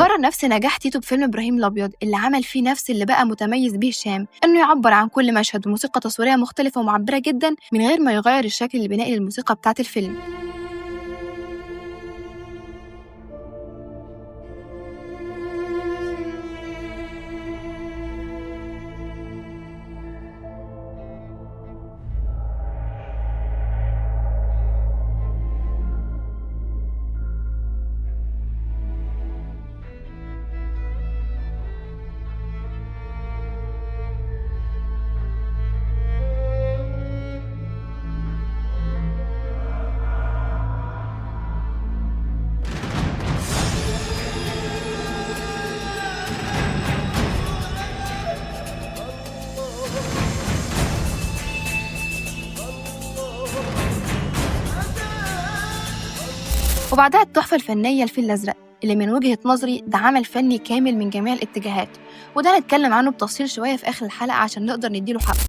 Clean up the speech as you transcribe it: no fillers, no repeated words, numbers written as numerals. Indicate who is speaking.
Speaker 1: وكرر نفس نجاح تيتو بفيلم إبراهيم الأبيض اللي عمل فيه نفس اللي بقى متميز بيه هشام، إنه يعبر عن كل مشهد بموسيقى تصويرية مختلفة ومعبرة جدا من غير ما يغير الشكل البنائي للموسيقى بتاعة الفيلم. وبعدها التحفة الفنية الفيل الأزرق، اللي من وجهة نظري ده عمل فني كامل من جميع الاتجاهات، وده هنتكلم عنه بتفصيل شوية في آخر الحلقة عشان نقدر نديله حقه.